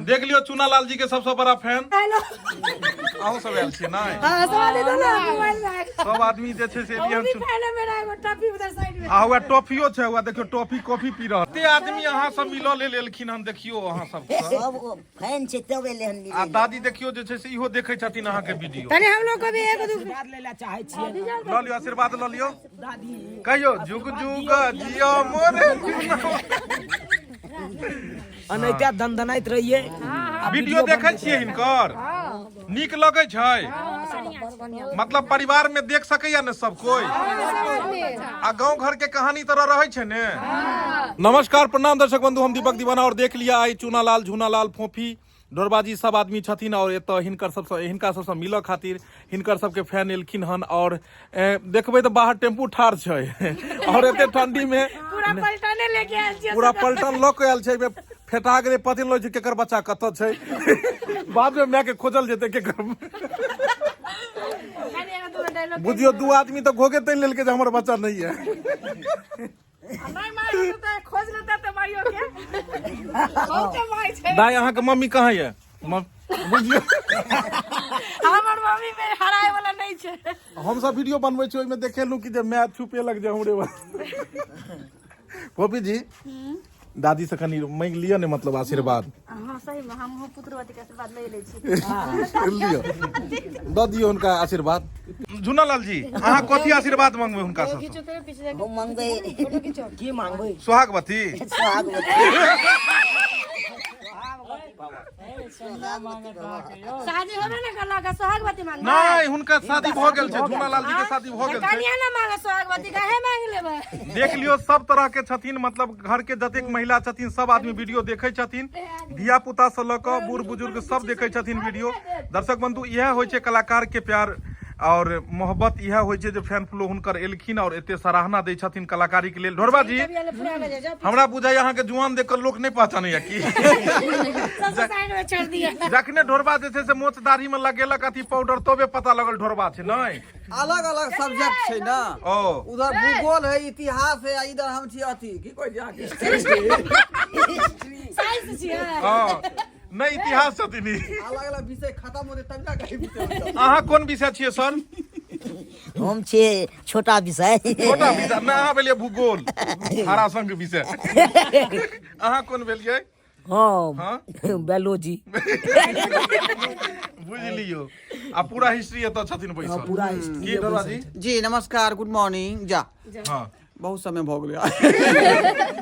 देख लियौ चूना लाल जी के सबसँ बड़ा फैन। हेलो। अहूँ सब आयल छियै नहि? हाँ, सब आदमी तो ना मोबाइल में आएगा। सब आदमी जे छै से वो एलियै भी हन। फैन है मेरा, एगो टॉफी उधर साइड में। आ हुआ टॉफियो छै, हुआ देखियौ टॉफी कॉफी पी रहल। कते आदमी अहाँ सब मिलऽ लेल एलखिन हन, देखियौ अहाँ सब। सब फैन छै तब एलै हन आ दादी देखियौ जे छै से इहो देखै छथिन अहाँके वीडियो। तनी हम लोग को भी एगो दू आशीर्वाद लै लए चाहै छियै। लऽ लियौ, आशीर्वाद लऽ लियौ। कहियौ जुग जुग जियो मोरे चुना। अनैते दनदनाइत रहियै। वीडियो देखै छियै हिनकर? नीक लगै छै? मतलब परिवार में देख सकैया ने सब कोई? आ गांव घर के कहानी तरह रहै छै ने। नमस्कार, प्रणाम दर्शक बंधु, हम दीपक दीवाना और देख लिया आई चूनालाल, झूनालाल, फोफी, ढोरबाजी सब आदमी छथिन और एतऽ हिनकर सबसँ हिनका सबसँ मिलऽ खातिर हिनकर सबके फैन एलखिन हन। और देखबै तऽ बाहर टेम्पू ठाढ़ छै और एते ठंडी में पूरा पलटने लेके आयल छियै। पूरा पलटन लऽ के आयल छै। एहिमे फेटा गेलै, पते नहि लगै छै केकर बच्चा कतऽ छै। बाद में माय के खोजल जेतै केकर। कनी एगो दूगो डायलॉग। बुझियौ दू आदमी तऽ घोघे तानि लेलकै जे हमर बच्चा नहि यऽ। नहि माय होतै तऽ खोज लेतै तऽ माइयो के बहुते माय छै। दाइ, अहाँके मम्मी कहाँ यऽ? बुझियौ हमर मम्मी में हराए वाला नहि छै। हम सब वीडियो बनबै छी, ओहिमे देखेलहुँ कि जे माय छुपेलक जे हमरे। गोपी जी, दादी से कनि मांगि लिअ ने मतलब आशीर्वाद। हाँ, सही में हम पुत्रवती के आशीर्वाद ले लै छी। लिअ, दऽ दियौ हुनका आशीर्वाद। झूनालाल जी, अहाँ कथी आशीर्वाद मंगबै हुनका सब? हम मंगबै। की मांगबै? सुहागवती। सुहागवती। शादी होबे ने करलक, सोहागवती मांगबै? नहि, हुनका शादी भऽ गेल छै, झूनालाल जी के शादी भऽ गेल छै। कनिया ना मांगे सोहागवती, काहे मांग लेबै? देख लियौ सब तरह के छथिन, मतलब घर के जतेक महिला छथिन सब आदमी वीडियो देखै छथिन। धिया पुता से लऽ कऽ बूढ़ बुजुर्ग सब देखै छथिन वीडियो। दर्शक बंधु, इएह होइ छै कलाकार के प्यार और मोहब्बत, इएह होइ छै जे फैन फ्लो हुनकर एलखिन और एते सराहना दै छथिन कलाकारी के लेल। ढोरबा जी, हमरा बुझाइया अहाँके जुआन देख कऽ लोक नहि पहचानैया की? सबसे साइड में छोड़ दिया। जखने ढोरबा जे छै से मोच दाढ़ी में लगेलक अथी पाउडर, तबे पता लगल ढोरबा छै। नहि, अलग अलग सब्जेक्ट छै ना। ओ उधर भूगोल है, इतिहास है, आ इधर हम छी अथी की कहै छै अहाँके? साइंस छियै। हँ, नहि, इतिहास छथिन ई। अलग अलग विषय खत्म होते तब जाके ई विषय होतै। अहाँ कोन विषय छियै सर? हम छियै छोटा विषय। छोटा विषय नहि, अहाँ भेलियै भूगोल, हरा संघ विषय। अहाँ कोन भेलियै? हम हाँ? बायोलॉजी। बुझि लियौ, आ पूरा हिस्ट्री एतऽ छथिन बैसल। पूरा हिस्ट्री। की ढोरबा जी? जी नमस्कार, गुड मॉर्निंग। जा हाँ, बहुत समय भऽ गेलै,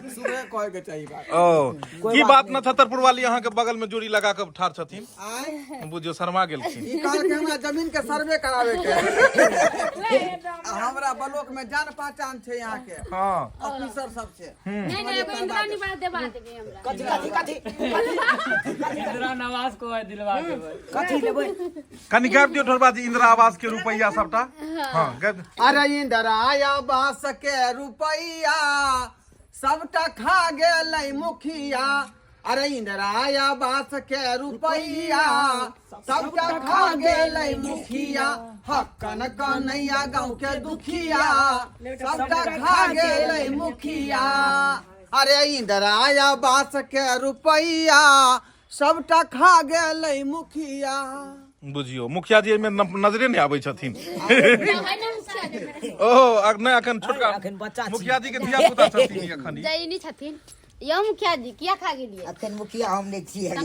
सुबह कहै के चाही बात। ओ की बात न, छतरपुर वाली अहाँके बगल में जोड़ी लगा कऽ ठाढ़ छथिन। आय बुझियौ शर्मा गेलखिन। ई कहलकै हमरा जमीन के सर्वे करावे के है। आ हमरा ब्लॉक में जान पहचान छै यहाँ के ऑफिसर सब छै। नहीं नहीं, एगो इंदिरा निवास देबा देबै हमरा। कथी कथी कथी? इंदिरा नवाज को है दिलवा देबै। कथी लेबै? कनि गाबि दियौ ढोरबा जी, इंदिरा आवास के रुपैया सबटा। हाँ, गाबि। अरे इंदिरा आवास के रुपैया सबटा खा गेलै मुखिया। अरे इंदिरा आवास के रुपैया सबटा खा गेलै मुखिया। हक्कन कन्हैया गाँव के दुखिया सबटा खा गेलै मुखिया। अरे इंदिरा आवास के रुपैया सबटा खा गेलै मुखिया। बुझियौ मुखिया जी एहिमे नजरे नहि आबै छथिन। ओ नहि, अखन छोटका अखन बच्चा छी। मुखिया जी के धिया पुता छथिन ई अखन ई। जइनी छथिन यौ मुखिया जी, किया खा गेलियै? अखन मुखिया हम नहि छियै।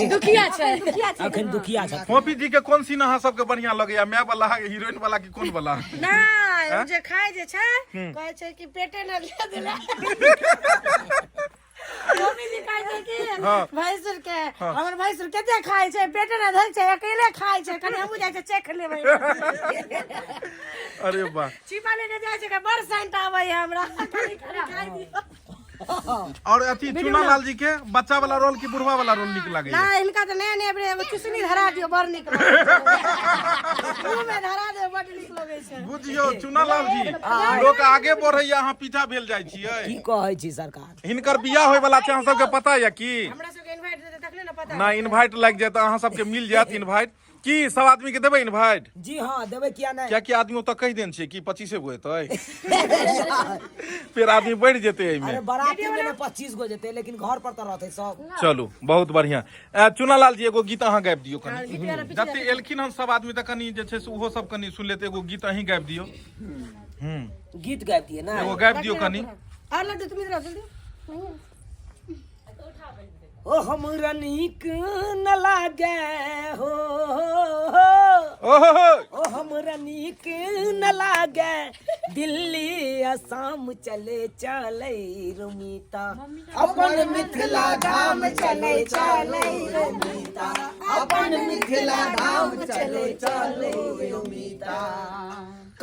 दुखिया छै। अखन दुखिया छथिन। फोफी जी के कोन सीन अहाँ सबके बढ़िया लगैया, माय वाला, हीरोइन वाला कि कोन वाला? नहि, ओ जे खाय जे छै, कहै छै कि पेटे न लिया देला। मम्मी जी कहै छै कि भैंसुर के, हमर भैंसुर कते खाय छै, पेटे न धरि छै, अकेले खाय छै, कनि हमहूँ जाइ छै चख लेबै। अरे वाह। छिपा लेने जाइ छै, बड़ सेंट आबै है हमरा, कनि कनि खाय दियौ। और अथी चूना लाल जी के बच्चा वाला रोल की बुढ़वा वाला रोल नीक लागैया? ना, हिनका तऽ नया नया बेर एगो चुसनी धरा दियौ, बड़ नीक लगै छै। मुँह में धरा दियौ, बड़ नीक लगै छै। बुझियौ चूना लाल जी, लोक आगे बढ़ैया, अहाँ पीछा भेल जाइ छियै। की कहै छी सरकार? हिनकर बियाह होय वाला छै, अहाँ सबके पता यऽ की? हमरा सबके इन्वाइट देतै तखने ने पता। ना, इन्वाइट लागि जायत, अहाँ सबके मिल जायत इन्वाइट। की सब आदमी के देबै इनवाइट? जी हाँ, देबै, किया नहि। कियाकि आदमी ओतऽ कहि देने छियै कि 25 गो एतै, फेर आदमी बढ़ि जेतै एहिमे। अरे बराती में ने 25 गो जेतै, लेकिन घर पर तऽ रहतै सब। चलू बहुत बढ़िया। चुनालाल जी, एगो गीत अहाँ गाबि दियौ कनि। जते एलखिन हन सब आदमी तऽ कनि जे छै से ओहो सब कनि सुनि लेत। एगो गीत अहीं गाबि दियौ। गीत गाबि दियै ने? एगो गाबि दियौ कनि। और लड्डू तुम इधर आओ जल्दी। ओ हमरा नीक न लागे हो। ओहो। ओ हमरा नीक न लागे दिल्ली असम चले चले रमिता, अपन मिथिला धाम चले चले रमिता, अपन मिथिला धाम चले चले रमिता।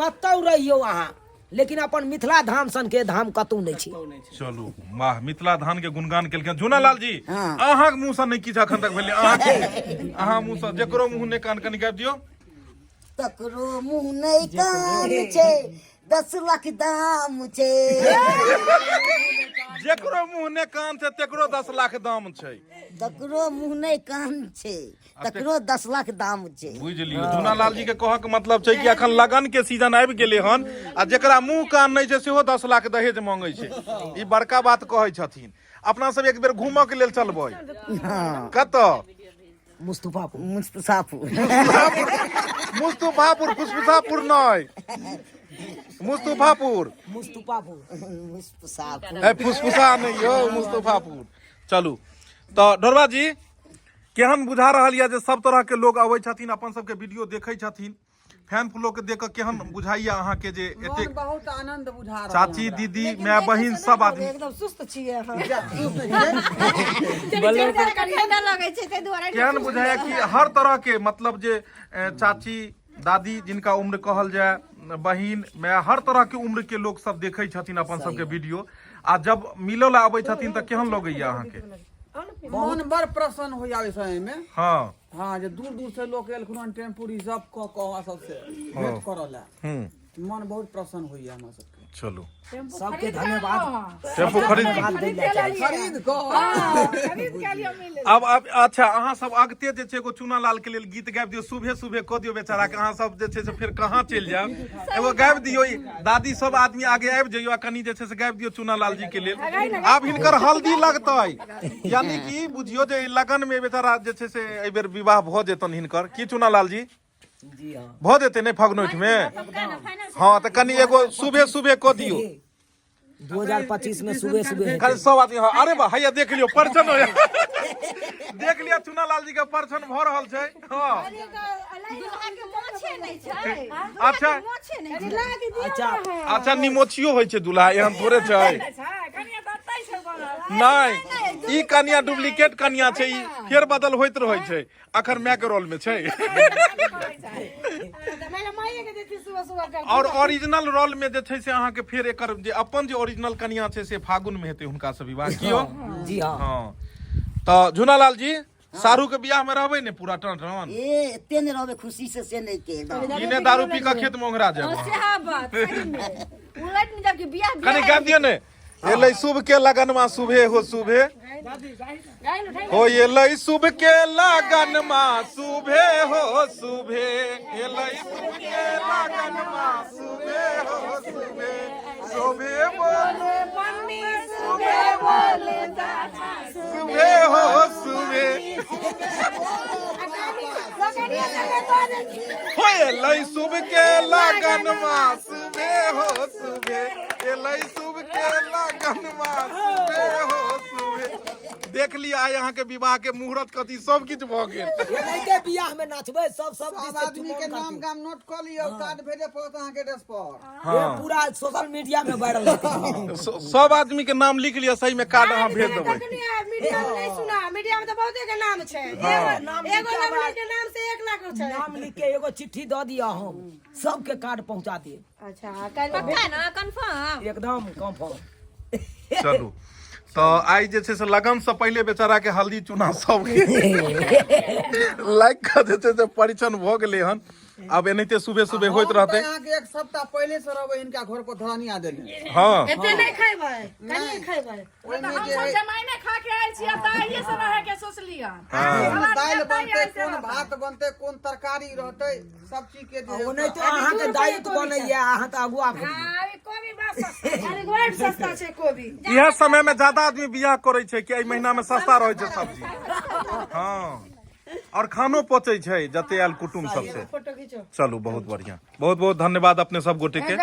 कतौ रहियौ अहाँ, लेकिन अपन मिथिला धाम सन के धाम कतौ नहि छै। चलू वाह, मिथिला धाम के गुणगान केलखिन झूनालाल जी। अहाँके मुँह से नहि किछु अखन तक भेलै। अहाँके, अहाँ मुँह से, जकरो मुँह नहि कान, कनि गाबि दियौ। तकरो मुँह नहि कान छै, 10 लाख दाम छै। जकरो मुँह नहि कान छै तकरो 10 लाख दाम छै। तकरो मुँह नहि कान छै, तकरो 10 लाख दाम छै। बुझि लियौ, झूनालाल जी के कहक मतलब छै कि अखन लगन के सीजन आबि गेलै हन आ जकरा मुँह कान नहि छै सेहो 10 लाख दहेज मांगै छै। ई बड़का बात कहै छथिन। अपना सब एक बेर घूमऽ के लेल चलबै कतऽ? मुस्तफापुर। मुस्तफापुर। मुस्तफापुर, फुसफुसापुर नहि, मुस्तफापुर। मुस्तफापुर। मुस्तफापुर। ए फुसफुसा नहि यौ, मुस्तफापुर। चलू तऽ ढोरबा जी, केहन बुझा रहल यऽ जे सब तरह के लोग अबै छथिन, अपन सबके वीडियो देखै छथिन, फैन फॉलो के देख कऽ केहन बुझाइया अहाँके जे मन एतेक बहुत आनंद बुझा रहल चाची, हमरा। दीदी, माय, बहिन सब आदमी? एकदम सुस्त छियै अहाँ। ठंडा लगै छै ताहि दुआरे। केहन बुझाइया कि हर तरह के, मतलब जे चाची, दादी जिनका उम्र कहल जाय, बहिन, माय, हर तरह के उम्र के लोग सब देखै छथिन अपन सबके वीडियो, आ जब मिलऽ ला अबै छथिन तऽ केहन लगैया अहाँके? मन बड़ प्रसन्न होइया ओहि समय में। हाँ। हाँ, जे दूर दूर से लोग एलखुन हन टेम्पू रिजर्व कऽ कऽ हमरा सबसे भेंट करऽ ला, मन बहुत प्रसन्न होइया हमरा सबके। चलू। सबके धन्यवाद। टेम्पू खरीद दै लए चाहै छी। खरीद कऽ। अब अब अच्छा, अहाँ सब अगते जे छै एगो चूना लाल के लेल गीत गाबि दियौ। सुबह सुबह कऽ दियौ बेचारा के। अहाँ सब जे छै से फेर कहाँ चलि जायब। एगो गाबि दियौ दादी। सब आदमी आगे आबि जइयौ आ कनि जे छै से गाबि दियौ चूना लाल जी के लेल। आब हिनकर हल्दी लगतै, यानी कि बुझियौ जे लगन में बेचारा जे छै से एहि बेर विवाह भऽ जेतनि हिनकर। की चूना लाल जी? जी हाँ। भऽ जेतै नहि फगनोठ में? हाँ, तऽ कनि एगो सुबह सुबह कऽ दियौ। 2025 में सुबह सुबह। खाली सब आदमी। हाँ, अरे वाह, हैया देख लियौ परछन होया, देख लियौ चुना लाल जी के परछन भऽ रहल छै। हाँ। दुल्हा के मोछे नहि छै। अच्छा। मोछे नहि छै। अच्छा। अच्छा, निमोछियो होइ छै दूल्हा, एहन थोड़े छै। नहि, ई कनिया डुप्लीकेट कनिया छै, ई फेर बदल होइत रहै छै। अखन माय के रोल में छै और ओरिजिनल रोल में जे छै से अहाँके फेर एकर जे अपन जे ओरिजिनल कनिया छै से फागुन में हेतै हुनका से विवाह। कियो? जी हाँ। हाँ, तऽ झूनालाल जी, सारू के बियाह में रहबै ने पूरा टन टन? ए एते ने रहबै खुशी से, से नहि के एकदम। ई ने दारू पी कऽ खेत में ओंघरा जायब अहाँ। सेहा बात, सही में उलट नहि जाब कि बियाह। कनि गाबि दियौ ने, एलै शुभ के लगनमा शुभे हो शुभे हो, एलै शुभ के लगनमा शुभे हो शुभे, एलै शुभ के लगनमा शुभे हो शुभे, शोभे बोले शुभे बोले शुभे हो शुभे हो, एलै शुभ के लगनमा शुभे हो शुभे, एलै शुभ के लगनमा शुभे हो शुभे। देख लिया, आइ अहाँके विवाह के मुहूर्त कथी सब किछु भऽ गेल। एनाहिते बियाह में नाचबै सब सब सब दिस से आदमी के चुमाओन नाम करतै। गाम नोट कऽ लियौ, कार्ड भेजे पड़त अहाँके एड्रेस पर। ये पूरा सोशल मीडिया में वायरल हेतै। सब आदमी के नाम लिख लिअ, सही में कार्ड अहाँ भेज देबै। मीडिया में नहीं सुना, मीडिया में तो बहुते के नाम छै। नाम एगो लिख के लवली के नाम से 1 लाख छै। नाम लिख के एगो चिट्ठी दऽ दिअ, हम सबके कार्ड पहुंचा दिए। अच्छा, काल्हि पक्का ना, कंफर्म? एकदम कंफर्म। चलू, तऽ आइ जे छै से लगन से पहिले बेचारा के हल्दी चूना सब लाइक कऽ जे छै से परिछन भऽ गेलै हन। आब एनाहिते सुबह सुबह होइत रहतै। अहाँके एक सप्ताह पहिले से रहबै हिनका घर पर धरनिया देने। हँ एते नहि खैबै, कनि खैबै। ओहिमे जे है जमाइने खा के आयल छी, तऽ आइए से रहे के सोचलियै। कोन दालि बनतै, कोन भात बनतै, कोन तरकारी रहतै, सब चीज के जे है। ओनाहितो अहाँके दायित्व बनैया, अहाँ तऽ अगुआ भेलियै। कोबी बा सस्ता। अरे बड़ सस्ता छै कोबी। इएह समय में ज्यादा आदमी बियाह करै छै कि एहि महीना में सस्ता रहै छै सब्जी। हँ, और खानो पचै छै जते आयल कुटुम्ब सबसे। फोटो खींचो। चलू, बहुत बढ़िया, बहुत बहुत धन्यवाद अपने सब गोटे के।